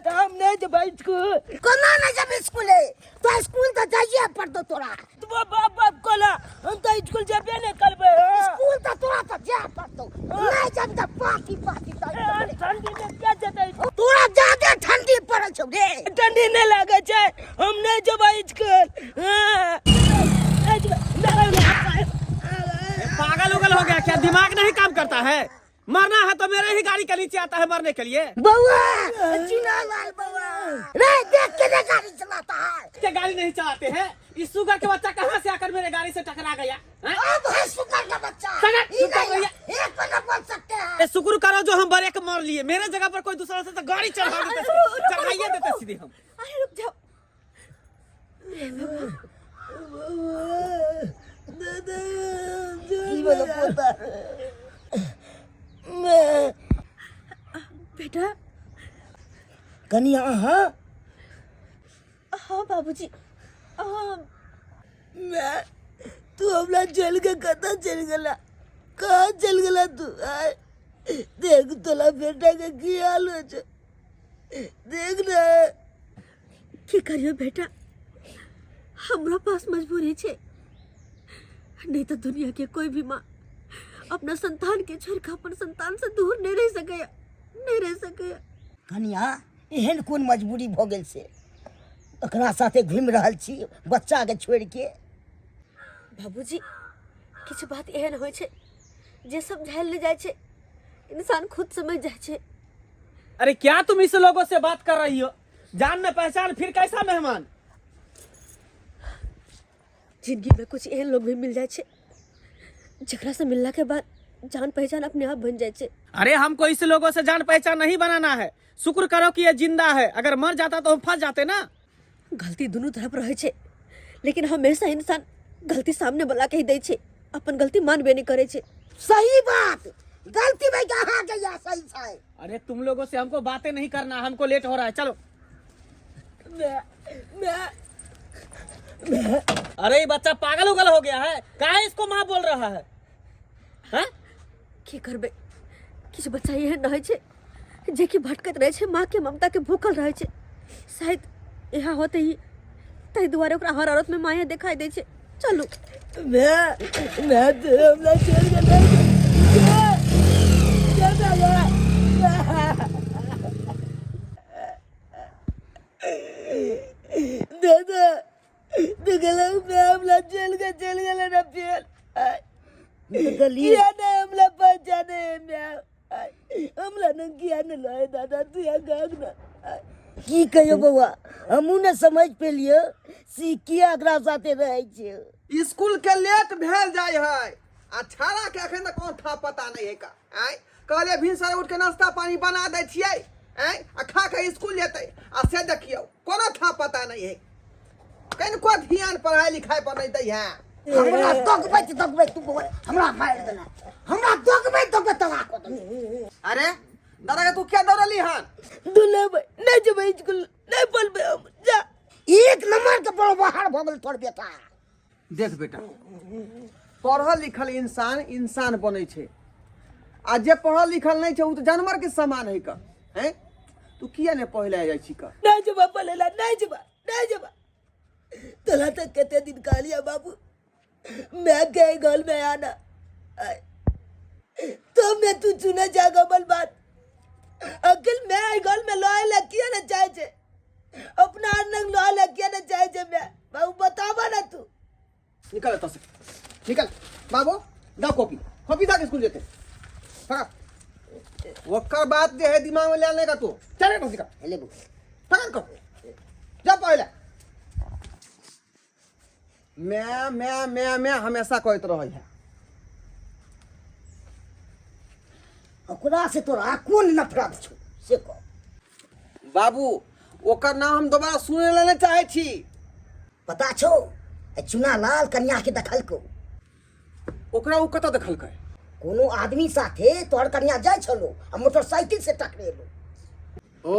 दादा, हम नहीं जेबै स्कूल। कोना नहीं जेबै स्कूल? तो स्कूल तो जाइए पड़तो तोरा। तो बाप बाप कोला हम तो स्कूल जेबे नहीं करबै। स्कूल तो तोरा तो जाए पड़तो, नहीं जब तो पाती पाती ठंडी में क्या जेतै? तोरा ज्यादा ठंडी पड़ै छौ रे। ठंडी नहीं लागै छै, हम नहीं जेबै स्कूल। नहीं जेबै, नहीं। पागल उगल हो गया क्या? दिमाग नहीं काम करता है? मरना है तो मेरे ही गाड़ी के नीचे आता है मरने के लिए। बउआ, चुना लाल बउआ रे, देख के ना गाड़ी चलाता है। के गाड़ी नहीं चलाते हैं। इस सुगर के बच्चा कहाँ से आकर मेरे गाड़ी से टकरा गया, हैं? अब है सुकर का बच्चा। सनक, ये सुकर नहीं, भैया। एक को ना बोल सकते हैं। ए, शुक्र करो जो हम ब्रेक मार लिए, मेरे जगह पर कोई दूसरा से तो गाड़ी चढ़ा देते, चढ़ाइए देते सीधे हम। अरे रुक जाओ। की बोलो पोता? मैं बेटा। कनिया अहाँ? हाँ बाबूजी, हाँ। मैं तू हमरा चल के कतऽ चलि गेला? कहाँ चलि गेला तू? आय, देख तोला बेटा के की हाल होइ छै, देख ने। की करियो बेटा, हमरा पास मजबूरी छै। नहीं तो दुनिया के कोई भी माँ अपना संतान के छोड़ के अपन संतान से दूर नहीं रह सकैया, नहीं रह सकैया। कनिया, एहन कोन मजबूरी भऽ गेल से एकरा साथे घुमि रहल छी बच्चा के छोड़ि के? बाबूजी, किछु बात एहन होइ छै जे समझायल नहि जाइ छै, इंसान खुद समझ जाइ छै। अरे क्या तुम इस लोगों से बात कर रही हो? जान न पहचान, फिर कैसा मेहमान? जिंदगी में कुछ एहन लोग भी मिल जाइ छै जकरा से मिलला के बाद जान पहचान अपने आप बन जाइ छै। अरे हमको इस लोगों से जान पहचान नहीं बनाना है। शुक्र करो कि ये जिंदा है, अगर मर जाता तो हम फंस जाते ना। गलती दुनू तरफ रहै छै, लेकिन हमेशा इंसान गलती सामने वाला के ही दै छै, अपन गलती मानबे नहीं करै छै। सही बात, गलती भाई कहाँ गया, सही छै। अरे तुम लोगों से हमको बातें नहीं करना, हमको लेट हो रहा है, चलो। मैं अरे ये बच्चा पागल उगल हो गया है, काहे इसको माँ बोल रहा है, हैं? की करबै, किछु बच्चा एहन रहै छै जे कि भटकैत रहै छै, माँ के ममता के भूखल रहै छै। शायद यहाँ होते ही ताहि दुआरे ओकरा हर औरत में माया देखाई दै छै। चलू। मैं तो हमरा छोड़ के नहीं दादा, देखलक मैं हमरा चल के चल गेलै ना फेर। देखलियै। किया नहीं हमरा पहचाने? मैं हमरा न किया न लय दादा तू यहाँ गाग ना। की कहियो बौआ, हमहूँ ने समझ पेलियै से किया एकरा साथे रहै छै। स्कूल के लेट भेल जाय है आ छाड़ा के अखन तक कोनो था पता नहीं है का। आय कहले भिनसर उठ के नाश्ता पानी बना दै छियै, आय आ खा के स्कूल जेतै, आ से देखियौ कोनो था पता नहीं है। कनिको ध्यान पढ़ाई लिखाई पर नहीं दै है। हमरा दगबैत दगबैत तू बौआ हमरा मारि देला, हमरा दगबैत दगबैत तबाह कऽ देला। अरे दादा के तू क्या दौड़ली हन? दुल्हा भाई, नहीं जेबै स्कूल, नहीं पढ़बै हम, जा। एक नंबर के बड़ बाहर भऽ गेल तोर बेटा। देख बेटा, पढ़ल लिखल इंसान इंसान बनै छै, आ जे पढ़ल लिखल नहीं छै उ तऽ जानवर के समान है का। हैं, तू किया ने पढ़ै जाइ छी का? नहीं जेबै पढ़ै ला, नहीं जेबै, नहीं जेबै। तोरा तऽ कते दिन कहलियै बाबू, मैं के घर में आना, तो मैं तू चुने जागा बल बात। अकिल मैं घर में लोए ला किया ना चाहे छे, अपना अनंग लोए ला किया ना चाहे छे मैं। बाबू बतावा ना तू। निकल एतऽ से, निकल। बाबू दा कॉपी, कॉपी दा के स्कूल जेते। पकड़ ओकर बात जे है दिमाग में ले लेगा तू। चल रे निकल। ले बू। पकड़ कॉपी जा पहले। मैं मैं मैं मैं हमेशा कहत रहै है। ओकरा से तोरा कोन नफरत छौ से कह। बाबू ओकर नाम हम दोबारा सुनै लए नहि चाहै छी। पता छौ ए चुना लाल कन्या के देखलको? ओकरा ओ कतऽ देखलकै? कोनो आदमी साथे तोहर कन्या जाइ छलो आ मोटरसाइकिल से टकरेलो। ओ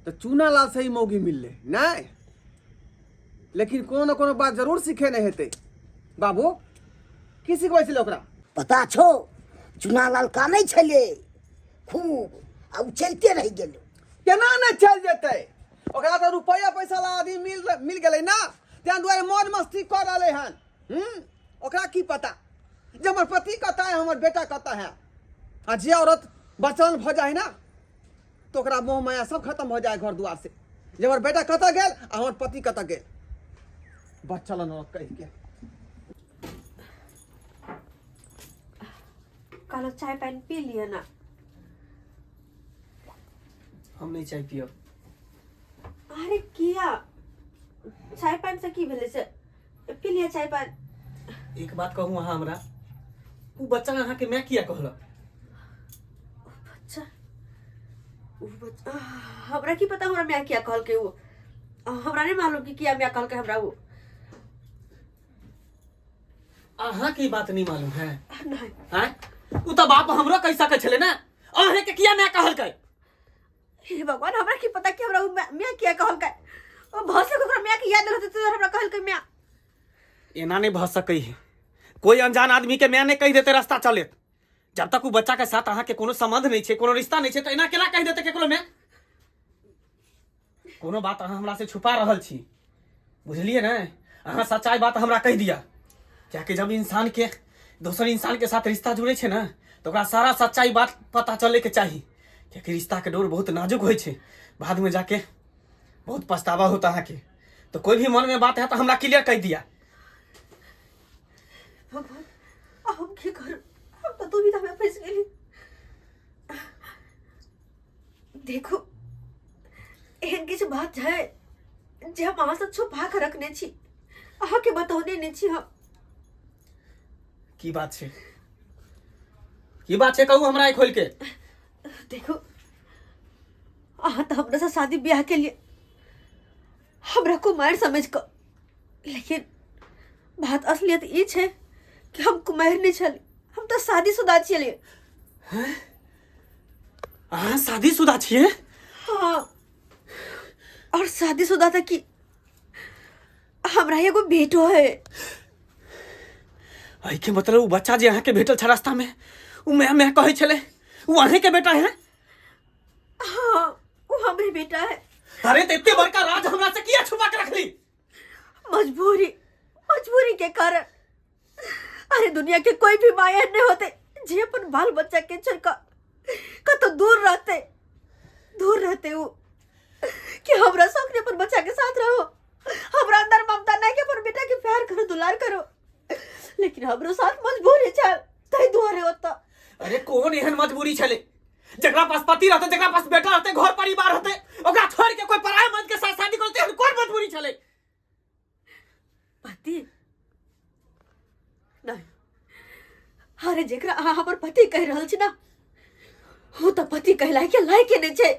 तऽ चूना लाल से ही मौगी मिललै नहि, लेकिन कोनो ने कोनो बात जरूर सीखे नहि हेतै। बाबू की सिखबै छलै ओकरा? पता छौ चूना लाल कानै छलै खूब आ उ चलिते रहि गेलै। केना नहि चलि जेतै ओकरा तऽ रुपैआ पैसा ला आदमी मिल मिल गेलै ने ताहि दुआरे मौज मस्ती कऽ रहलै हन। ओकरा की पता जे हमर पति कतऽ है, हमर बेटा कतऽ है। आ जे औरत बचल भऽ जाइ है ना तऽ ओकरा मोह माया सब खत्म भऽ जाइ है घर दुआर से, जे हमर बेटा कतऽ गेल आ हमर पति कतऽ गेल। बचल औरत कहि के कहलो चाय पानि पी लिअ ना। हम नहीं चाय पियब। अरे किया, चाय पानि से की भेलै से पी लिअ चाय पानि। एक बात कहू अहाँ हमरा, उ बच्चा अहाँ के मैं किया कहलक? बच्चा उ बच्चा हमरा की पता हमरा माय किया कहलकै उ, हमरा नहीं मालूम कि किया माय कहलकै हमरा उ। अहाँ के बात नहीं मालूम है? नहीं। हैं? उ तो बाप हमरो कह सके छले ना, अहाँ के किया मैं कहलकै? हे भगवान, हमरा की पता कि हमरा उ माय किया कहलकै। ओ भऽ सकै ओकरा माय के याद रहतै तऽ हमरा कहलकै माय। एना नहीं भऽ सकै है, कोई अनजान आदमी के माय नहीं कह देते रास्ता चले, जब तक उ बच्चा के साथ अहाँ के कोनो संबंध नहीं छे, कोनो रिश्ता नहीं छे, तो एना केना कह देते केकरो माय? कोनो बात अहाँ हमरा से छुपा रहल छी, बुझलिए ने? अहाँ सच्चाई बात हमरा कह दिया, कियाकि जब इंसान के दोसर इंसान के साथ रिश्ता जुड़े छे ना तो ओकरा सारा सच्चाई बात पता चले के चाही, कियाकि रिश्ता के डोर बहुत नाजुक होइ छे, बाद में जाके बहुत पछतावा होता अहाँ के। तो कोई भी मन में बात है तो हमरा क्लियर कह दिया। भगवान हम की करू, हम तो दुविधा में फंस गेली। देखो एहन किछु बात है जे हम अहाँ से छुपा के रखने छी, अहाँ के बतौने नहीं छी हम। की बात छे, की बात छे कहू हमरा खोल के। देखो अहाँ तो हमरा से शादी ब्याह के लिए हमरा कुमार समझ क, लेकिन बात असलियत ई छे कि हम कुमार नहीं छली, हम तो शादीशुदा छलिए। हैं? अहाँ शादीशुदा छिए? हाँ, और शादीशुदा था कि हमरा एगो बेटो है। एहि के मतलब उ बच्चा जे अहाँ के भेटल छ रास्ता में, उ मैं मैं कहै छले, उ अहीं के बेटा है? हाँ, उ हमरे बेटा है। अरे तो एते बड़का राज हमरा से किया छुपा के रखली? मजबूरी, मजबूरी के कारण। अरे दुनिया के कोई भी माया नहीं होते जे अपन बाल बच्चा के छोड़ के कतो दूर रहते, दूर रहते उ कि हमरा शौक नहीं अपन बच्चा के साथ रहो, हमरा अंदर ममता नहीं कि अपन बेटा के प्यार करो दुलार करो, लेकिन हमरो साथ मजबूरी छल तै दुआरे होता। अरे कौन एहन मजबूरी छले जकरा पास पति रहते, जकरा पास बेटा रहते, घर परिवार रहते, ओकरा छोड़ के कोई पराया मर्द के साथ शादी करते, एहन कौन मजबूरी छले? पति नहीं, अरे जेकरा अहाँ हमर पति कहि रहल छी ना, ओ तऽ पति कहलाय के लायक नहीं छै,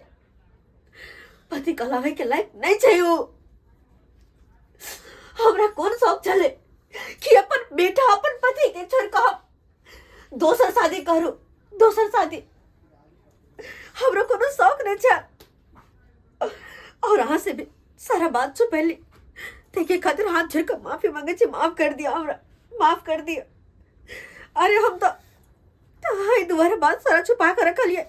पति कहलावे के लायक नहीं छै ओ। हमरा कोन शौक छले कि अपन बेटा अपन पति के छोड़ के हम दोसर शादी करू, दोसर शादी हमरा कोनो शौक नहीं छै। और अहाँ से भी सारा बात छुपैली ताहिके खातिर हाथ जोड़ के माफी मांगे छी, माफ कर दिया हमरा, माफ कर दिया। अरे हम तो एहि दुआरे बात सारा छुपा के रखलिए,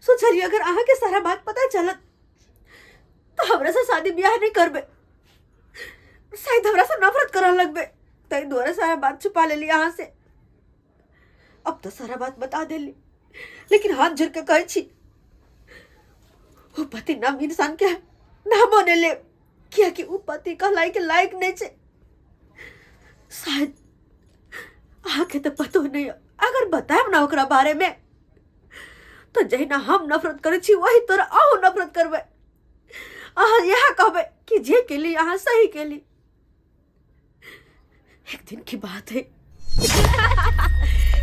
सोचलिए अगर अहाँ के सारा बात पता चलत तो हमरा से शादी ब्याह नहीं करबे, शायद हमरा से नफरत करऽ लगबे, ताहि दुआरे सारा बात छुपा लेली अहाँ से। अब तो सारा बात बता देली, लेकिन हाथ जोड़ के कहै छी ओ पति नाम इंसान के नामो नहीं ले, कियाकि ओ पति कहलाय के लायक नहीं छे। शायद अहाँके तो पतो नहीं, अगर बतायब ना ओकरा बारे में तो जहिना हम नफरत करै छी वही तोरा अहूँ नफरत करबै। अहाँ इएह कहबै कि जे केली अहाँ सही केली। एक दिन की बात है,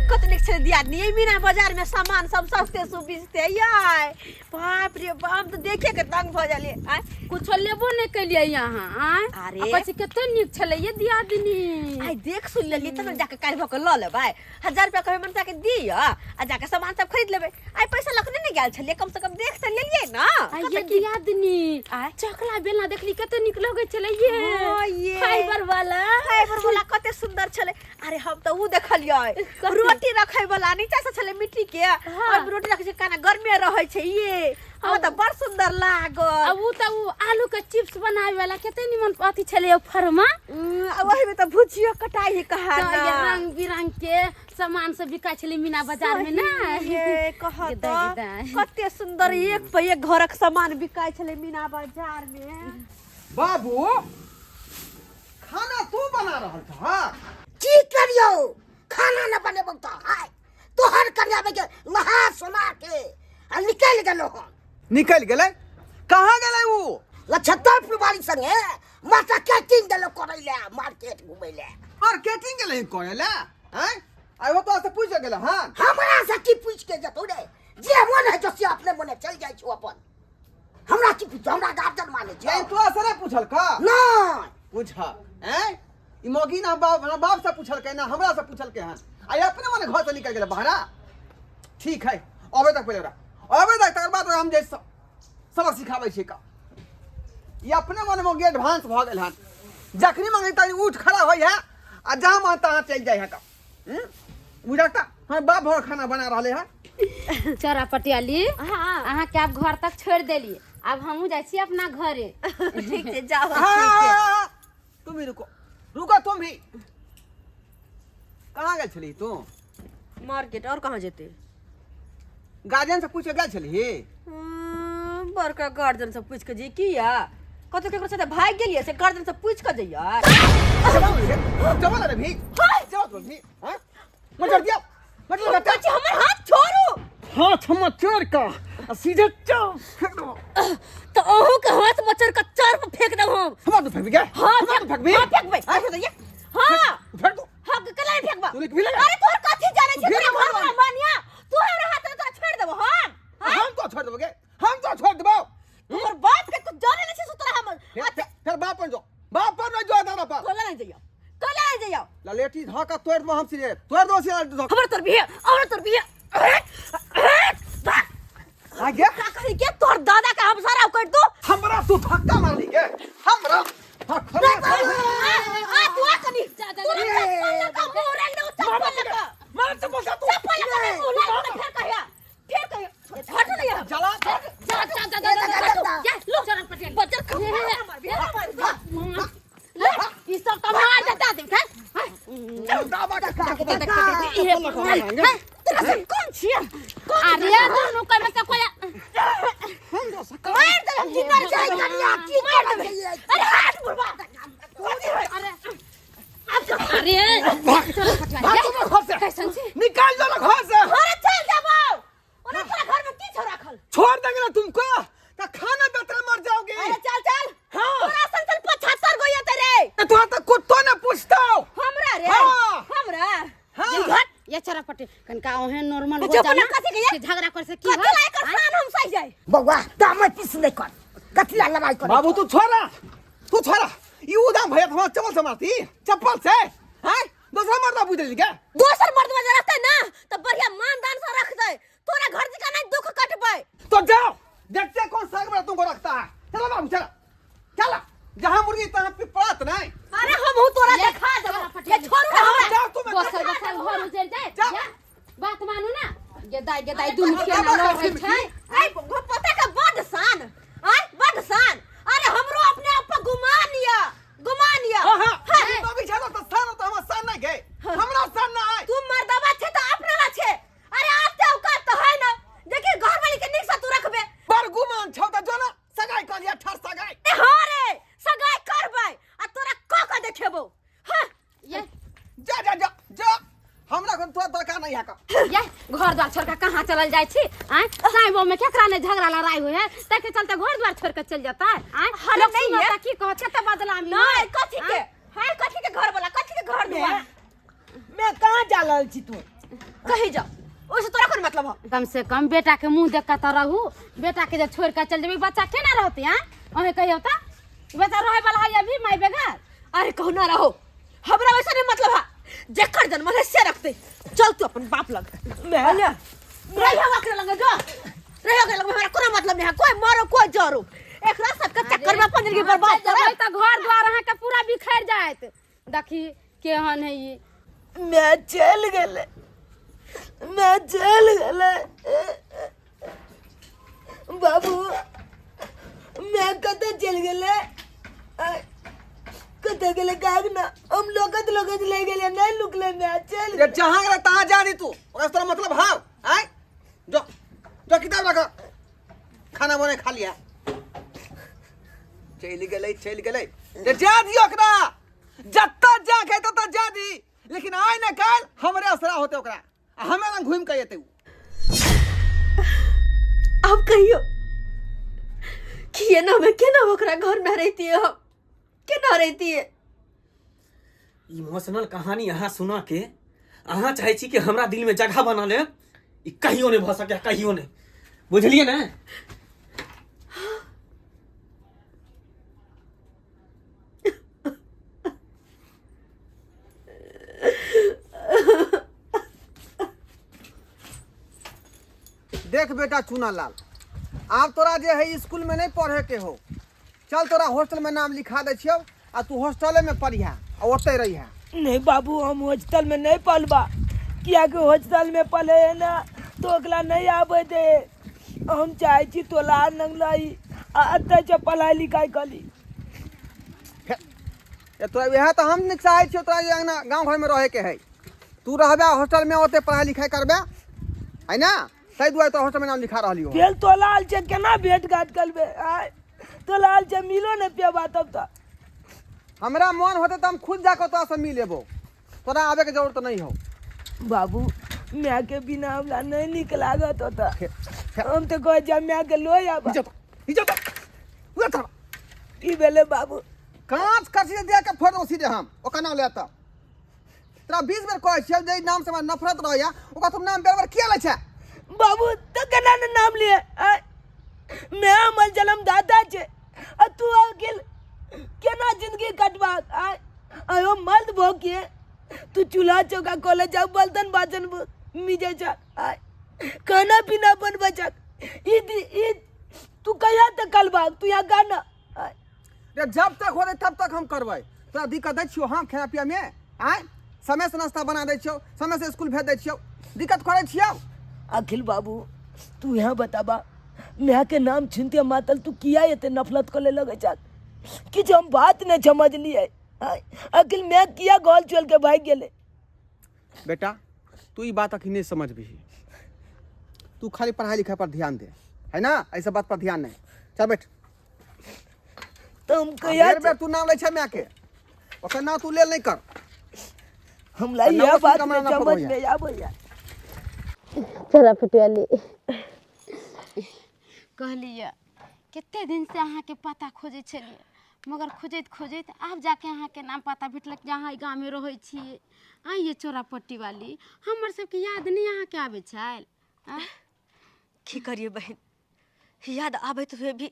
कत नीक छै दियादनी, एहि मीना बाजार में सामान सब सस्ते सुबिस्ते याय। बाप रे बाप, हम तो देखे के तंग भ जालिए। आय कुछो लेबो नहीं केलिए यहाँ। आय अरे। आ कहै छी कते नीक छलै ये दियादनी। आय देख सुन लेलिए तब जाके काल्हि भ के ल लेबै। 1000 रुपया कहबै मनसा के दिअ आ जाके सामान सब खरीद लेबै। आय पैसा लखने नहीं गेल छलिए, कम से कम देख त लेलिए ना। आय ये दियादनी आय। चकला बेलना देखली कते नीक लगै छलै ये। हाँ, ये। फाइबर वाला। फाइबर वाला कते सुंदर छलै। अरे हम त उ देखलियै कथी? रोटी रखै वाला नीचा से छलै मिट्टी के, हाँ। और रोटी रखै छै काना गर्मी रहै छै ये। हमरा तऽ बड़ सुंदर लागल। आ उ तऽ उ आलू के चिप्स बनावे वाला कते निमन अथी छलै फरमा। आ ओही में तऽ भुजियो कटाई है कहा तऽ ना। ये रंग बिरंग के सामान सब बिकाइ छलै मीना बाजार में ना। ये कह गे तऽ दाइ, गे दाइ। कते सुंदर एक पे एक घरक सामान बिकाइ छलै मीना बाजार में। बाबू खाना तू बना रहल छह? की करियौ, खाना न बनेबौ तऽ हाय तोहर कन्या के नहा सोना के आ निकलि गेलो हन। निकलि गेलै? कहाँ गेलै ऊ? लछत्तरपुर वाली संगे माता कैटिंग गेलो करै ले, मार्केट घुमै ले। मार्केटिंग गेलै करै ले? आँय, आइ ओ तोरा से पूछि गेलै हन? हमरा से की पूछि के जेतौ रे, जे मन है से अपने मने चलि जाइ छौ अपन, हमरा की पूछतो, हमरा गार्जियन मानै छौ। नहीं तोरा से नहीं पूछल का? नहीं पूछल। आँय, ई मौगी ना बाप, ना बाप से पूछलकै ना हमरा से पूछलकै हन, आइ अपने मने घर से निकल गेलै बहरा। ठीक है, अबे तक पहिले ओकरा अबे तक, तकर बाद हम जे सबक सिखाबै छियै का। ई अपने मने मौगी एडवांस भऽ गेल हन, जखनी मांगे तखनी उठ खड़ा होइ है आ जहाँ मन तहाँ चलि जाइ है का। बुझलक? हमर बाप भर खाना बना रहले है। चोरा पटियाली, हाँ। अहाँ के आब घर तक छोड़ देली, आब हमहूँ जाइ छी अपना घरे। ठीक छै, जाओ। हाँ, तुम भी रुको, रुको तुम भी। कहाँ गेल छली तू? मार्केट, और कहाँ जेते? गार्जियन से पूछ के गेल छली? बड़का गार्जियन से पूछ के जे किया कतौ केकरो साथे भागि गेलियै से गार्जियन से पूछ के जइयै? जवान रे भी, जवान भी। हां, मचर दिया, मचर दिया। कथी हमर हाथ छोड़ू। हाथ मचोड़ का आ सीधे चल फेंक दो। तऽ अहूँ के हाथ मचोड़ के चार पर फेंक देब हम। हमरा तो फेंक गया। हाँ, हमरा तो फेंकबी। हाँ, फेंकबै। हाँ, फेंक दैयै। हाँ। फेंक दो। हाँ, केला नहीं फेंकबा? तू लिख भी लगा। अरे तोहर कथी जाने तू छै? भी तोरा लगा। घर वाला मानिया। तू हमरा हाथ में तोरा छोड़ देबो हम। हाँ? हम तो छोड़ देबोगे, हम तो छोड़ देबो। तोहर बाप के तू जाने नहीं छै से तोरा हम। फिर बाप पर जो, बाप पर नहीं जो, दादा पर। कोला नहीं जइयो, कोला नहीं जइयो। ललेटी धऽ के तोड़ देबो हम सीधे, तोड़ देबो सीधे ललेटी धऽ के। हमर तोर बिहे, हमर तोर बिहे। आ गया? का कही के तोहर दादा के हम सारा कर दू। हमरा तू धक्का मारली के? हमरा हाँ, खड़ा आ, आ, तू आ कनी। तू ना चप्पल लगा, मुंह रंग दे, चप्पल लगा। मार चप्पल से तू। चप्पल लगा, मुंह रंग दे, फिर कहिया, फिर कहिया। हटो नहीं यहाँ। जला। जा जा जा जा जा जा, लो चोरा पटियाली। बजर खा, मार, मार, मार। ले, ई सब तो मार देता देख। चल दाबा के खा के इहे तोरा से कौन छिया? अरे दुनू कोई में से कोई मार दे, हम जिंदा जय कन्या की मार करब देबै। जइयै? अरे हट बुढ़वा। अरे अरे चोरा पटियाली। भाग तुम घर से। कैसन छी? निकाल दो ना घर से। अरे चल जाबो। ओना तोरा घर में की छौ राखल? छोड़ देंगे ना तुमको तो खाना बेतरे मर जाओगे। अरे चल चल। हाँ। तोरा सन सन 75 गो ये रे। तो तो कुत्तो ने पूछता हो। हमरा रे। हाँ। हमरा। हाँ। घट ये चोरा पटी कनका ओहे नॉर्मल हो अच्छा, जाना अपना कथी के ये? कि झगड़ा कर से की कथी होत? ला एकर शान हम सही जाए। बौआ दामे पीस नहीं कर, कथी ला लड़ाई कर? बाबू तू छोड़ा, तू छोड़ा। ई उदाम भैया तुम्हारा चप्पल से मारती, चप्पल से। हैं? दूसरा मर्दा पूछ ली क्या? दोसर मर्द में रखते ना तो बढ़िया मानदान से रख दे, तोरा घर जी का नहीं दुख कटबै। तो जाओ देखते हैं कौन साग में तुमको रखता है। चलो बाबू चलो चलो, जहाँ मुर्गी तहाँ पिपरात नहीं। अरे हम हूँ तोरा ये देखा देबो, चोरा पटियाली। ये छोड़ू ना हमरा। जाओ तुम। बसल बसल घर उजड़ जाए। जाओ। या, बात मानू ना गे दाई, गे दाई दुनू के ना बाबा लड़ै कथी छै। ऐ पता का बड शान, आय बड शान। अरे हमरो अपने आप पर गुमान या, गुमान या। हाँ हाँ, हाँ। बाबू छालो तो शान तो हमरा शान नहीं गए, हमरा शान ना आए। तू मर्दवा छे तो अपना ला छे। अरे आज ते औकात तो है ना, देखी घर वाली के निक से तू रखबे। पर गुमान छौ त जो ना सगाई कर लिया, ठर सगाई। ए हाँ रे सगाई करबै आ तोरा क क देखेबो। हाँ। ये जा जा जा जा, हमरा कोन तोरा दरकार नहीं है का। ये घर द्वार छोड़ के कहाँ चलल जाइ छी? आँय, साइबो में केकरा ने झगड़ा लड़ाई होय है ताके चलते घर द्वार छोड़ के चल जाता है। आँय, अरे लोग नहीं सुनता है। की कहत कते बदनामी नहीं होय। कथी के? आँय? हाय कथी के घर वाला, कथी के घर द्वार? मैं कहाँ जा रहल छी तू? कहीं जा, ओइसे तोरा कोन मतलब है? कम से कम बेटा के मुंह देख के तो रहू, बेटा के जब छोड़ के चल जेबी बच्चा केना रहते? आँय, अहें कहियो त बच्चा रहे वाला है अभी माय बेगर? अरे कहू ना रहो, हमरा वैसा नहीं मतलब है, जेकर जन्म है से रखते। चल तू अपन बाप लग। मैं रहिया ओकरे लग जो, रहिया ओकरे लग, हमरा कोनो मतलब नहीं है, कोई मरो कोई जरो, एकरा सबके चक्कर में अपन जिंदगी बर्बाद जेबै करब। त घर द्वार अहाँ के पूरा बिखर जायत। देखी केहन है ई। मैं चल गेले, मैं चल गेले बाबू। गेलै काग ना हम लोकत लोकत ले गेलियै नहीं लुकलै माय चलि रे गेलै। जहाँ गेलै तहाँ जा दी तू ओकरा से तोरा मतलब हाव आय जो जो किताब रख खाना बने खा लिया चलि गेलै चलि गेलै रे जा दियो ओकरा जत्ता जा के तत्ता जा दी लेकिन आइ ने काल्हि हमरे असरा होते ओकरा आ हमे लग घूमि के एतै उ आब कहियो कि एना में केना ओकरा घर में रहितियै हम केना रहितियै इमोशनल कहानी अहाँ सुना के अहाँ चाहै छी कि हमरा दिल में जगह बना ले ई कहियो नहीं भऽ सकैए कहियो नहीं बुझलियै ने देख बेटा चूना लाल आब तोरा जे है स्कूल में नहीं पढ़े के हो चल तोरा हॉस्टल में नाम लिखा दै छियौ आ तू हॉस्टले में पढ़िहा आ ओतै रहिहा नहीं बाबू हम हॉस्टल में नहीं पलबा कियाकि हॉस्टल में पले है ना तो ओकरा नहीं आबे दे हम चाहे छी तोला नंग रही आ एतऽ से पढ़ाई लिखाई करी ए तोरा वएह तऽ हम नहि चाहै छियौ तोरा जे अंगना गाँव घरमे रहैके है तू रहबे हॉस्टल में ओतै पढ़ाई लिखाई करबे है ना ताहि दुआरे तोरा हॉस्टल में नाम लिखा रहलियौ फेर तोला आयल छै केना भेंट घाट करबे आय तोला आयल छै मिलो नहीं पेबा तब तऽ हमरा मन होतै तऽ हम खुद जाकऽ तोरा से मिल लेबो तोरा आबैके जरूरत नहीं हो बाबू माय के बिना हमरा नहीं नीक लागत ओतऽ हम तऽ कहै छियै माय के लो आबा की भेलै बाबू कांच करसी दे के फोड़ दो सीधे हम ओकर नाम लेता तोरा 20 बेर कहै छियौ जे नाम से हमरा नफरत रहैया ओकर तुम नाम बेर बेर किया लै छै बाबू तऽ केना ने नाम लिए आँय? मैं हमर जन्मदाता छै आ तू अकेल केना जिंदगी कटबाक आय आयो मर्द भो के तू चूल्हा चौका कॉलेज जा बर्तन बासन मिजे जा आय खाना पीना बनबै जा ई ई तू कहिया तक कलबाक तू यहाँ गाना आय रे जब तक होतै तब तक हम करबै तोरा दिक्कत दै छियौ हम खाना पिया में आय समय से नाश्ता बना दै छियौ समय से स्कूल भेज दै छियौ दिक्कत करै छियौ अखिल बाबू तू यहाँ बताबा माय के नाम छीनते मातल तू किया एते नफरत करे लगे छा किछु हम बात नहीं समझलिए आय, अखिल मैं किया गोल चल के भाग गेले बेटा तू ई बात अखनी नहीं समझबिही तू खाली पढ़ाई लिखाई पर ध्यान दे है ना ऐसा बात पर ध्यान नहीं चल बैठ तो हम कहिया बेर बेर तू नाम लै छै माय के ओकर नाम तू लेल नहीं कर हमरा नाम यह सुन बात के हमरा नहीं नफरत समझ होइया। में आबैया चला फुटवाली कहलियै कते दिनसँ अहाँके पता खोजै छलियै मगर खोजैत खोजैत आब जाके अहाँके नाम पता भेटलक जे अहाँ एहि गाममे रहै छियै आँय ये चोरापट्टी वाली हमर सबके याद नहि अहाँके आबै छल आँय की करिए बहन याद आबैत हुए भी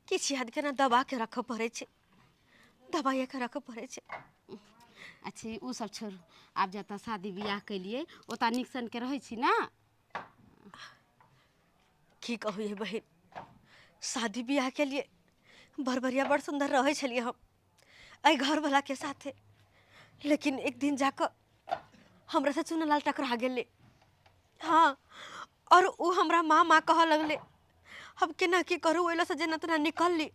किछु याद केना दबा के रखऽ पड़ै छै दबाइए के रखऽ पड़ै छै अच्छा ओ सब छोड़ू आब जतऽ शादी बियाह केलियै ओतऽ नीक सनके रहै छी ने की कहू ये बहिन शादी बियाह के लिए बड़ बढ़िया बड़ सुंदर रहै छलियै हम एहि घरवला के साथे लेकिन एक दिन जाकऽ हमरा से चुनलाल टकरा गेलै हाँ और ओ हमरा माँ माँ कहऽ लगलै हम केना की करू ओहि लए से जेना तेना निकलली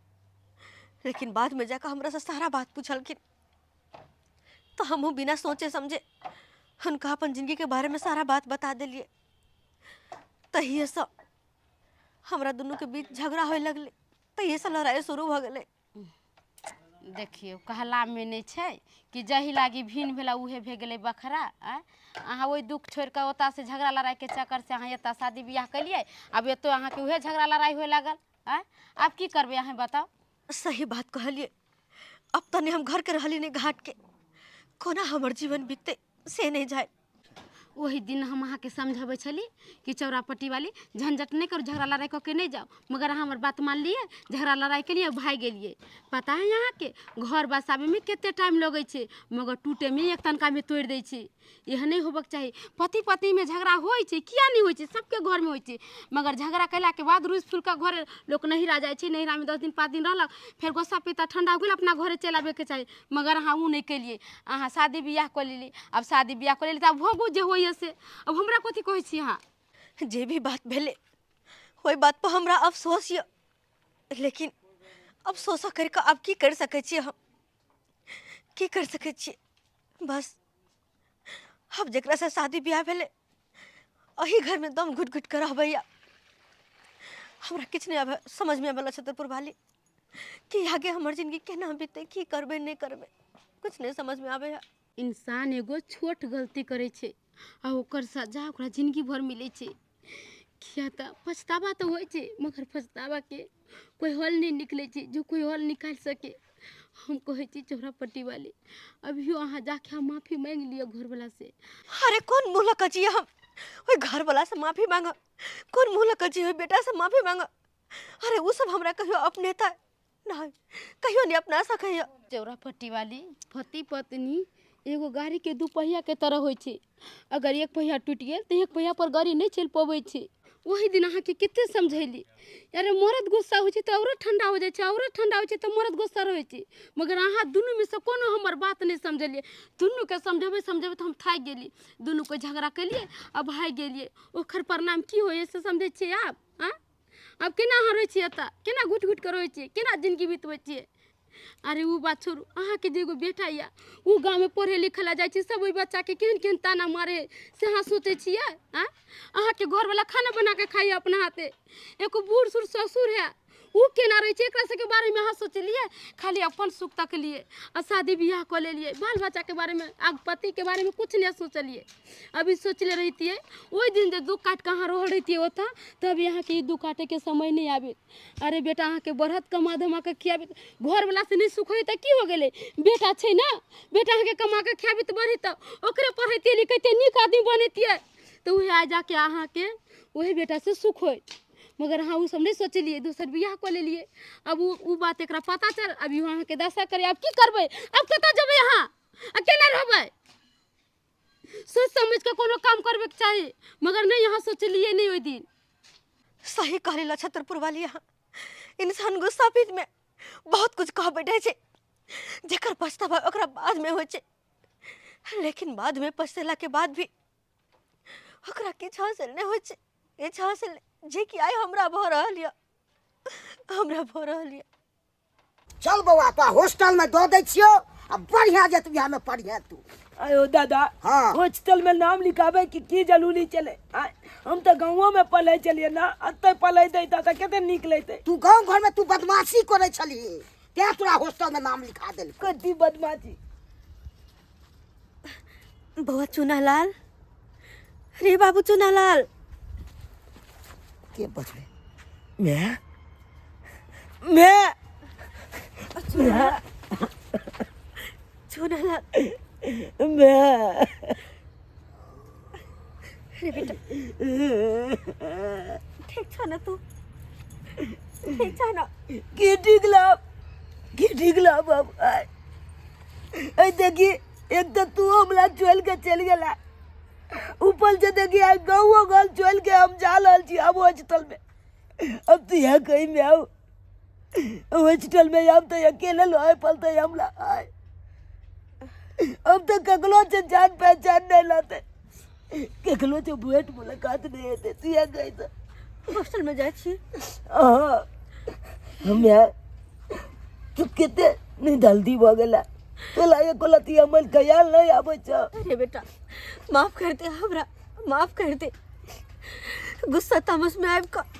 लेकिन बादमे जाकऽ हमरा से सारा बात पुछलखिन तऽ हमहूँ बिना सोचे समझे हुनका अपन जिन्दगीके बारेमे सारा बात बता देलियै तहिएसँ हमरा दुनूके बीच झगड़ा होय लगलै तहिएसँ लड़ाइ शुरू भऽ गेलै देखियौ कहलामे नहि छै कि जाहि लागी भिन्न भेला उहे भए गेलै बखरा आँय अहाँ ओहि दुःख छोड़ि कऽ ओतऽसँ झगड़ा लड़ाइके चक्करसँ अहाँ एतऽ शादी बियाह केलियै आब एतौ अहाँके उहे झगड़ा लड़ाइ हुए लागल आँय आब की करबै अहाँ बताउ सही बात कहलियै अब तऽ नहि हम घरके रहली नहि घाटके कोना हमर जीवन बीततै से नहि जाय ओहि दिन हम अहाँके समझबै छली कि चौरापट्टी वाली झंझट नहि करू झगड़ा लड़ाइ कऽ के नहि जाउ मगर अहाँ हमर बात मानलियै झगड़ा लड़ाइ केलियै भागि गेलियै पता है अहाँके घर बसाबैमे कते टाइम लगै छै मगर टूटैमे एक तनकामे तोड़ि दै छै एहन नहि होबक चाही पति पत्नीमे झगड़ा होइ छै किया नहि होइ छै सबके घरमे होइ छै मगर झगड़ा कयलाके बाद रूसि फुलि कऽ घर लोक नैहरा जाइ छै नैहरामे 10 दिन 5 दिन रहलक फेर गोस्सा पित्ता ठण्डा हो गेल अपना घरे चलि आबैके चाही मगर अहाँ ओ नहि केलियै अहाँ शादी बियाह कऽ लेली आब शादी बियाह कऽ लेली तऽ आब भोगू जे होइए से आब हमरा कथी कहै छी अहाँ जे भी बात भेलै ओहि बात पर हमरा अफसोस यऽ लेकिन अफसोसो करि कऽ आब की करि सकै छियै हम की कर सकै छियै बस आब जकरासँ शादी बियाह भेलै एही घरमे दम घुटि घुटि कऽ रहबैया हमरा किछु नहि आबै समझमे आबै छतरपुर वाली कि आगे हमर जिनगी केना बीतै की करबै नहि करबै किछु नहि समझमे आबैया इंसान एगो छोट गलती करै छै आ ओकर सजा ओकरा जिनगी भर मिलै छै किया तऽ पछतावा तऽ होइ छै मगर पछतावाके कोइ हल नहि निकलै छै जे कोइ हल निकालि सकै हम कहै छी चौरापट्टी वाली अभियो अहाँ जाके माफी मांगि लिअ घरवला से अरे कोन मुँह लऽ कऽ जियै हम ओहि घरवलासँ माफी मांगब कोन मुँह लऽ कऽ जियै ओहि बेटासँ माफी मांगब अरे ओ सब हमरा कहियो अपनेता नहि कहियो नहि अपना सकैया चौरापट्टी वाली पति पत्नी एगो गाड़ीके दू पहियाके तरह होइ छै अगर एक पहिया टूटि गेल तऽ एक पहिया पर गाड़ी नहि चलि पबै छै ओहि दिन अहाँके कते समझेली अरे मरद गुस्सा होइ छै तऽ औरो ठण्डा हो जाइ छै औरो ठण्डा होइ छै तऽ मरद गुस्सा रहै छै मगर अहाँ दुनूमे सँ कोनो हमर बात नहि समझलियै दुनूके समझबै समझबै तऽ हम थाकि गेली दुनूके झगड़ा केलियै आ भागि गेलियै ओकर परिणाम की होइए से समझै छियै आब आँय आब केना अहाँ रहै छियै एतऽ केना घुटि घुटि कऽ रहै छियै केना जिनगी बितबै छियै अरे ओ बात छोड़ू अहाँके जे एगो बेटा यऽ ओ गाँवमे पढ़ै लिखै लए जाइ छै सब ओहि बच्चाके केहन केहन ताना मारै हइ से अहाँ सोचै छियै आँय अहाँके घरवला खाना बना कऽ खाइए अपना हाथे एगो बूढ़ सूढ़ ससुर है ओ केना रहै छै एकरा सबके बारेमे अहाँ सोचलियै खाली अपन सुख तकलियै आ शादी बियाह कऽ लेलियै बाल बच्चाके बारेमे आ पतिके बारेमे किछु नहि सोचलियै अभी सोचले रहितियै ओहि दिन जे दुःख काटि कऽ अहाँ रहल रहितियै ओतऽ तब अहाँके ई दुःख काटैके समय नहि आबैत अरे बेटा अहाँके बढ़त कमा धमा कऽ खियाबैत घरवला से नहि सुख होइ तऽ की हो गेलै बेटा छै ने बेटा अहाँके कमा कऽ खियाबैत बढ़ैत तऽ ओकरे पढ़ैतियै लिखैतियै नीक आदमी बनैतियै तऽ उएह आइ जाके अहाँके ओहि बेटासँ सुख होइत मगर अहाँ ओसभ नहि सोचलियै दोसर बियाह कऽ लेलियै आब ओ ओ बात एकरा पता चल अभी अहाँके दशा करै आब की करबै आब कतऽ जेबै अहाँ आ केना रहबै सोचि समझि कऽ कोनो काम करबेके चाही मगर नहि अहाँ सोचलियै नहि ओहि दिन सही कहली लछत्रपुर वाली अहाँ इंसान गुस्सा पीत में बहुत कुछ कह बैठे छै जेकर पछतावा ओकरा बाद में होइ छै लेकिन बाद में पछतेला के बाद भी ओकरा किछु हासिल नहि होइ छै किछु हासिल नहि जे कि आइ हमरा भऽ रहल यऽ हमरा भऽ रहल यऽ चल बौआ तोरा हॉस्टल में दऽ दै छियौ आ बढ़िया जे तू में पढ़िहे तू आयो दादा हाँ। हॉस्टल में नाम लिखाबे के की जरूरी चले आय, हम तो गाँवो में पले चलिए ना अते पले देता तो कते निक लेते तू गाँव घर में तू बदमाशी करै छलही तें तोरा हॉस्टल में नाम लिखा देलकौ कथी बदमाशी बौआ चुनालाल रे बाबू चुनालाल के बजले मैं मैं चुनालाल मैं रे बेटा ठीक छ ना तू ठीक छ ना की ठीक लाभ की ठीक लाभ अब आय ऐ देखी एक तो तू हमरा चल के चल गेला ऊपर से देखी आइ गाँवो घर चल के हम जा रहल छी अब हॉस्टल में अब तो यहाँ कहीं में आओ हॉस्टल में आब तो अकेले लोए पलते हमरा आय अब तो ककरो से जान पहचान नहीं लाते ककरो से भेंट मुलाकात नहीं होते तू यहाँ गई तो हॉस्टल में जाइ छी हाँ हम यार तू कते नहीं जल्दी भऽ गेला तोला एको लती हमर ख्याल नहीं आबै छौ अरे बेटा माफ कर दे हमरा माफ कर दे गुस्सा तामस में आबि कऽ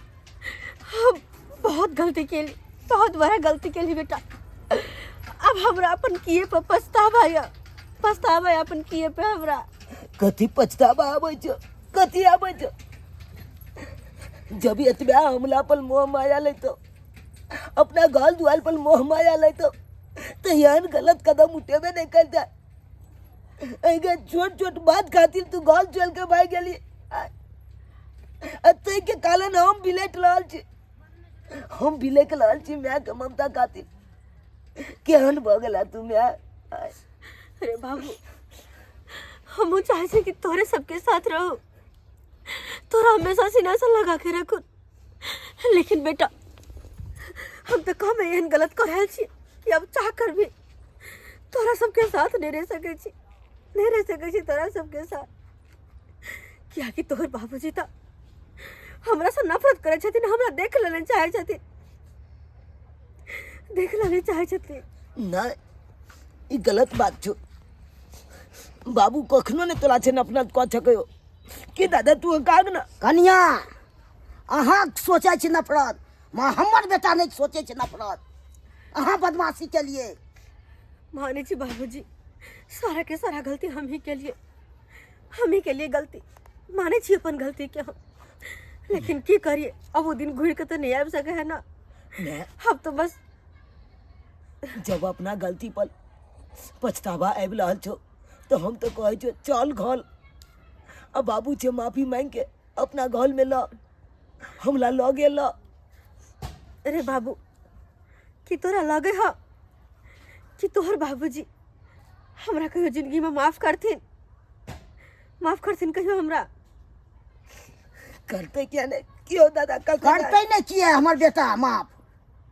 हम बहुत गलती केली बहुत बड़ा गलती केली बेटा अब हमरा अपन किए पर पछतावा यऽ पछतावा यऽ अपन किए पे हमरा कथी पछतावा आबै छौ कथी आबै छौ जब एतबा हमला पर मोह माया लेतो अपना घर दुआर पर मोह माया लेतो तो एहन गलत कदम उठेबे नहीं करता एहिके छोट छोट बात खातिर तू घर चल के भागि गेली आ ताहिके कारण हम बिलटि रहल छी हम बिलटि रहल छी मायके ममता खातिर केहन भऽ गेला तू माय अरे बाबू हमहूँ चाहै छी कि तोरे सबके साथ रहो तोरा हमेशा सीना से लगा के रखू लेकिन बेटा हम तो कम एहन गलत कर रहल छी कि अब चाह कर भी तोरा सबके साथ नहीं रह सकै छी नहीं रह सकै छी तोरा सबके साथ कियाकि तोहर बाबूजी तऽ हमरा से नफरत करै छथिन हमरा देख ले नहि चाहै छथिन देख ले नहि चाहै छथिन नहि ई गलत बात छौ। बाबू कखनो ने तोरा छै नफरत कऽ सकैयो। की दादा तू काग ना? कनिया अहाँ सोचै छी नफरत, माँ हमर बेटा नहि सोचै छै नफरत। अहाँ बदमाशी केलिए। मानै छी बाबूजी, सारा के सारा गलती हम ही केलिए, हम ही केलिए गलती, मानै छी अपन गलती के हम, लेकिन की करिए अब वो दिन घुर के तो नहीं आबि सके है ना। मैं अब तो बस जब अपना गलती पर पछतावा आबि रहल छौ तो हम तो कहै छौ चल घर, आ बाबू छे माफी मांग के अपना घर में ल, हमला ल गेल। अरे बाबू, की तोरा लगे ह कि तोहर बाबूजी हमरा कहियो जिंदगी में माफ करथिन? माफ करथिन कहियो हमरा? करते किया नहीं? क्यों दादा करते नहीं किया हमर बेटा माफ?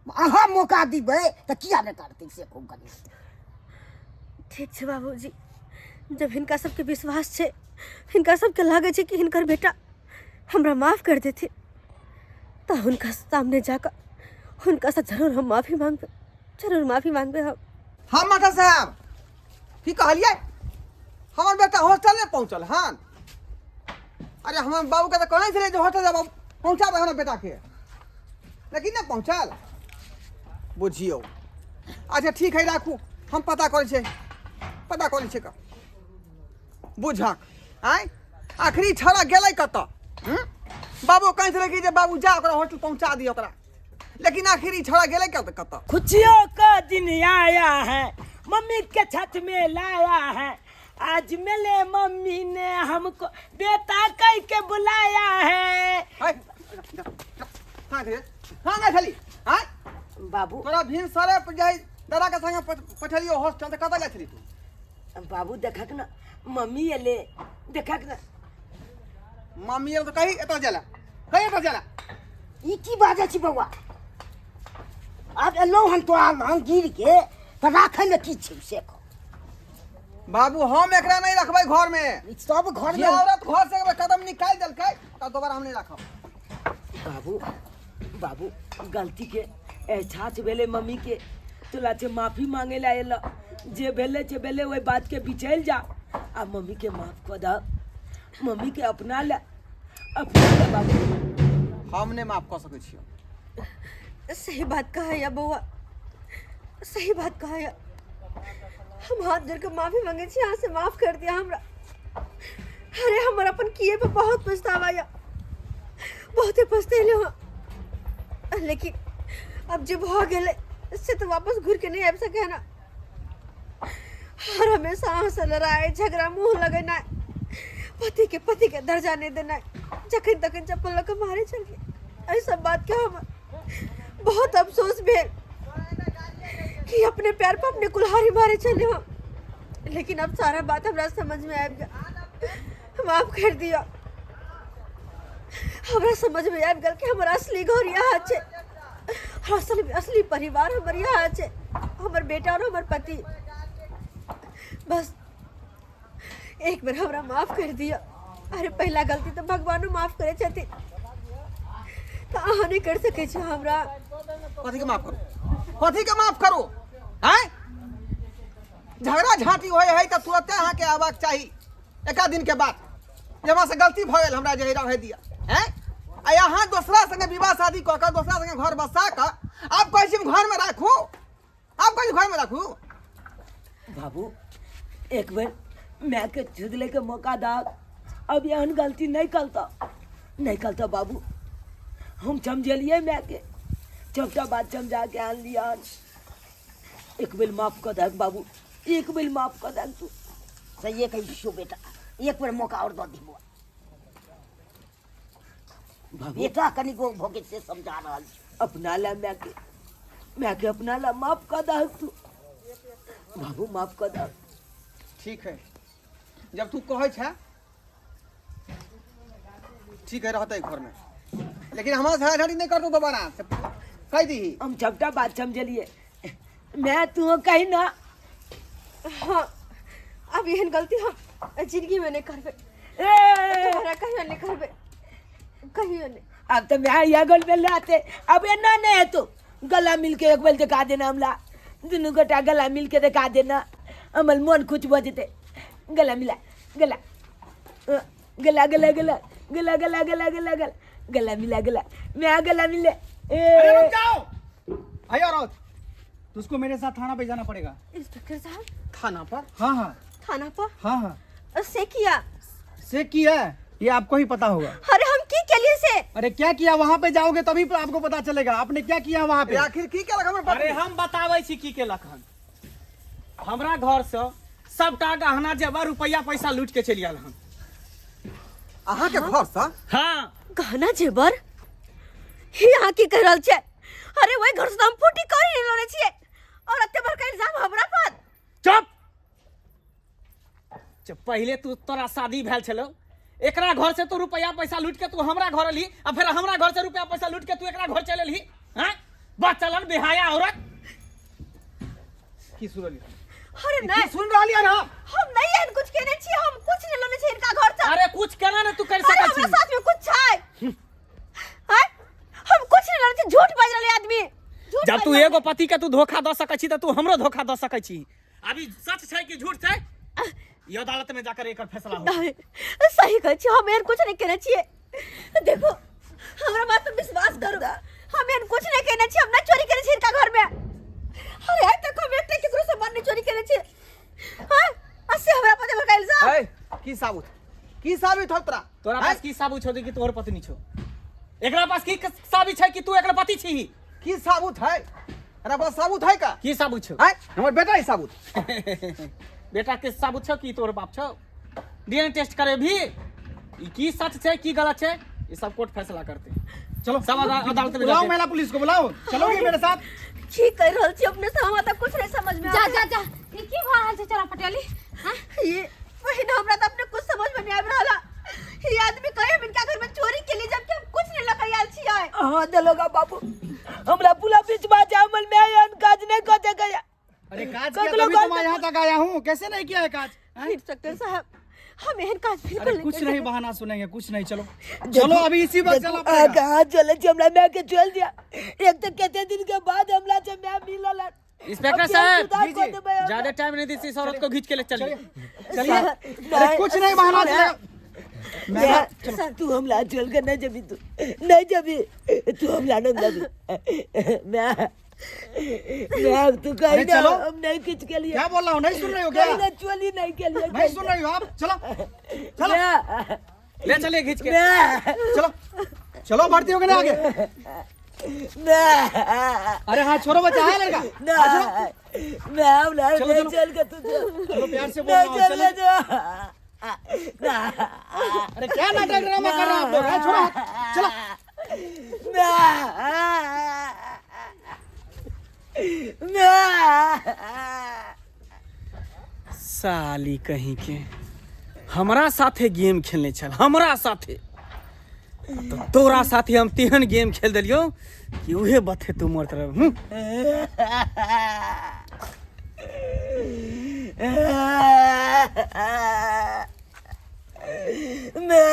अहाँ मौका दिबै तऽ किया नहि करतै से कहू कनि। ठीक छै बाबूजी, जब हिनका सबके विश्वास छै, हिनका सबके लागै छै कि हिनकर बेटा हमरा माफ कर देथिन, तऽ हुनका सामने जाकऽ हुनकासँ जरूर हम माफी मांगबै, जरूर माफी मांगबै हम। हाँ मास्टर साहब, की कहलियै? हमर बेटा हॉस्टल नहि पहुँचल हन? अरे हमर बाबूके तऽ कहने छलै जे हॉस्टल जब पहुँचाबै हमर बेटाके, लेकिन नहि पहुँचल। बुझियौ। अच्छा ठीक है, राखू, हम पता करै छियै, पता करै छियै। बुझक आँय आखिरी छौड़ा गेलै कतऽ? बाबू कहै छलै कि जे बाबू जा ओकरा होटल पहुँचा दिअ ओकरा, लेकिन आखिर ई छौड़ा गेलै कतऽ कतऽ? खुशियों का दिन आया है, मम्मी के छत में लाया है, आज मिले मम्मी ने हमको बेटा कह के बुलाया है। हाय, कहाँ गेलै? कहाँ गेल छली? आँय? बाबू तोरा भिन सरे पर जाइ दादा के संगे पठेलियो हॉस्टल, तऽ कतऽ जाइ छली तू? बाबू देखक ना मम्मी एले, देखक ना मम्मी एले तऽ कही एतऽ जाला, कही एतऽ जाला। ई की बाजै छी बौआ? आब एलहुँ हन तोरा लग गिर के, तऽ राखैमे की छै से कह। बाबू हम एकरा नहीं रखबै घर में। ई सब घर जे में औरत घर से अगर कदम निकालि देलकै तऽ दोबारा हम नहीं राखब। बाबू, बाबू गलती के एहसास भेलै मम्मी के, तोला से माफी मांगे ला एल, जे भेलै से भेलै, ओहि बात के बिचैल जा आ मम्मी के माफ कऽ दह, मम्मी के अपना ले, अपना ले बाबू। हम नहीं माफ कऽ सकै छियौ। सही बात कहा या बौआ, सही बात कहा या। हम हाथ जोड़ के माफी मांगे छी अहाँ से, माफ कर दिया हमरा। अरे हमर अपन किए पे बहुत पछतावा या, बहुते पछतेले हँ, लेकिन अब जे भऽ गेलै से तऽ वापस घुर के नहीं आबि सके ना। हर हमेशा अहाँ से लड़ाई झगड़ा, मुँह लगेनाइ, पति के पति के दर्जा नहीं देनाइ, जखन तखन चप्पल लऽ कऽ मारे छलियै, एहि सब बात के हम बहुत अफसोस भेल कि अपने पैर पर अपने कुल्हाड़ी मारे छलियै हम। लेकिन अब सारा बात हमरा समझ में आबि गेल, माफ कर दिया। हमरा समझ में आबि गेल कि हमर असली घर यहाँ छै, असल असली परिवार हमर यहाँ छै, हमर बेटा और हमर पति। बस एक बेर हमरा माफ कर दिया। अरे पहला गलती तो भगवानो माफ करे छथिन, तो अहाँ नहीं कर सकै छी हमरा। कथी के माफ करू? कथी के माफ करू? आँय झगड़ा झांटी होय है तऽ तुरते अहाँके आबाक चाही, एका दिन के बाद जे हमरा से गलती भऽ गेल, हमरा जे रहे दिया। हैं आ अहाँ दोसरा संगे विवाह शादी कऽ कऽ दोसरा संगे घर बसा कऽ आब कहै छी हम घरमे राखू, आब कहै छी घरमे राखू। बाबू एक बेर माय के सुधले के मौका दा, अब एहन गलती नहीं करता, नहीं करता बाबू। हम समझेलिए माय के, सबटा बात समझा के आन लिया। एक बेर माफ कऽ दहक बाबू, एक बेर माफ कऽ दहक तू। सहिए कहै छियौ बेटा, एक बेर मौका और दऽ दी बौआ। बाबू बेटा कनि गो भऽ गेल से समझा रहल छी। अपना ला माय के, माय के अपना ला माफ कऽ दहक तू बाबू, माफ कऽ दहक। ठीक है, जब तू कहै छै ठीक है, रहतै घरमे, लेकिन हमरा झगड़ा झाड़ी नहीं करतौ दोबारा से कहि दीही। हम सबटा बात समझलिए, मैं तू कही ना। हाँ अब एहन गलती हम जिंदगी में नहीं करबे, ए दोबारा कहियो नहीं करबे, कहियो नहीं। अब तो मैं यह गल में लाते, अब ये ना नहीं है तो गला मिल के एक बेल दिखा देना, हमला दोनों गोटा गला मिल के दिखा देना। हमर मोन खुश भऽ जेतै गला मिला गला अ, गला गला गला गला गला गला गला गला गला मिला गला मैं गला मिले ए अरे रुक जाओ आई औरत तो उसको मेरे साथ थाना पे जाना पड़ेगा। इंस्पेक्टर साहब। थाना पर? हाँ हाँ। थाना पर? हाँ हाँ। से किया? से किया है ये आपको ही पता होगा। अरे हम की के लिए से? अरे क्या किया वहाँ पे जाओगे तभी आपको पता चलेगा आपने क्या किया वहाँ पे। अरे आखिर की केलक हमर पत्नी? अरे हम बताबै छी की केलक हन। हमरा घर से सबटा गहना जेवर रुपया पैसा लूट के चलि आयल हन। अहाँ के घर से? हाँ। गहना जेवर ही अहाँ की कहि रहल छियै? अरे ओहि घर से तऽ हम फूटी कौड़ी नहि लेने छियै और एते बड़का इल्जाम हमरा पर। चुप। चुप, पहिले तू तोरा शादी भेल छलो एकरा घर से तू रुपया पैसा लूट के तू हमरा घर अली आ फिर हमरा घर से रुपया पैसा लूट के तू एकरा घर चल अली। हाँ बचलन बेहाया औरत। की सुनलियै? अरे की नहीं सुन रहलियै हन हम? हम नहीं एहन कुछ केने छी, हम कुछ नहीं लेने छी इनका घर से। अरे कुछ केना ने तू कर अरे सकै हमरा छी? साथ में कुछ छै। हैं? हम कुछ नहीं लेने छी, झूठ बाजि रहलै आदमी। झूठ जब बाजि तू रहलै। एगो पति के तू धोखा दऽ सकै छी तऽ तू हमरो धोखा दऽ सकै छी। अभी सच छै कि झूठ छै ये अदालत में जाकर एकर फैसला हो। नहीं, सही कहै छी, हम एहन कुछ नहीं केने छियै। देखो हमरा बात पर विश्वास करू, हम एहन कुछ नहीं केने छी, हम नहीं चोरी केने छी इनका घर में। अरे आइ तक हम एकटा केकरो सामान नहीं चोरी केने छी। हाँ, आ से हमरा पर बड़का इल्जाम। ए, की साबुत? की साबित हो तोरा? तोरा पास की साबुत छौ कि तोहर पत्नी छौ? एकरा पास की साबित छै कि तू एकर पति छी? की साबुत है? अरे बस साबुत है का? की साबुत छौ? आय, हमर बेटा है साबुत। बेटा के साबुत छौ कि तोहर बाप छौ? डीएनए टेस्ट करे भी ई की सच छै की गलत छै ई सब कोर्ट फैसला करते। चलो सब अदालत में बुलाओ, जाके। महिला पुलिस को बुलाओ, चलोगी मेरे साथ? की कहि रहल छी अपने से, हमरा तऽ कुछ नहीं समझ में जा आबै। जा जा, ई की भऽ रहल छै चोरा पटियाली? हाँ? ये बहिन हमरा तऽ अपने कुछ समझ में नहीं आबि रहल है। ये आदमी कहे हम इनका घर में चोरी के लिए जबकि हम कुछ नहीं लऽ आयल छियै। हाँ दलोगा बाबू हमरा पूरा विश्वास है हमर my एहन काज नहीं कर सकैया। अरे काज किया ककरो तभी तो घर मैं यहाँ तक आया हूँ, कैसे नहीं किया है काज? हैं? इंस्पेक्टर साहब हम एहन काज बिल्कुल अरे नहीं कुछ कर नहीं सकै। बहाना सुनेंगे, कुछ नहीं। चलो देखो, चलो अभी इसी वक्त देखो, चलना अहाँ पड़ेगा। के हाथ चले छी हमरा my के चल दिया। एक तो कितने दिन के बाद हमरा से my मिलल है। इंस्पेक्टर अब फेर साहब, जुदा जी, कऽ जी। देबै हमरा। ज्यादा टाइम नहीं दी इस औरत को खींच के ले चलिए। चलिए। अरे कुछ नहीं बहाना चलेगा। मैं तू हमला चल के नहीं जबी, तू नहीं जबी, तू हमला नहीं जबी। मैं मैं तू कहीं अरे ना चलो। हम नहीं खींच के लिए क्या बोल रहा हूँ, नहीं सुन रही हो क्या? कहीं ना चोली नहीं के लिए नहीं सुन रही हो आप? चलो चलो मैं ले चलिए खींच के। मैं चलो चलो, बढ़ती हो गए ना आगे। मैं अरे हाँ छोड़ो बच्चा है लड़का। ना मैं हमला चलो, नहीं चलो। चल के तू चल। चलो प्यार से बोल रहा नहीं हूँ चल चलो। के तू। ना अरे क्या नाटक ड्रामा कर रहे हो आप लोग? हाँ, छोड़ो हाथ, चलो। ना ना साली कहीं के हमरा साथे गेम खेलने छल, हमरा साथे तो तोरा साथे हम तेहन गेम खेल देलियो कि उहे बथे तू मरत रह। मैं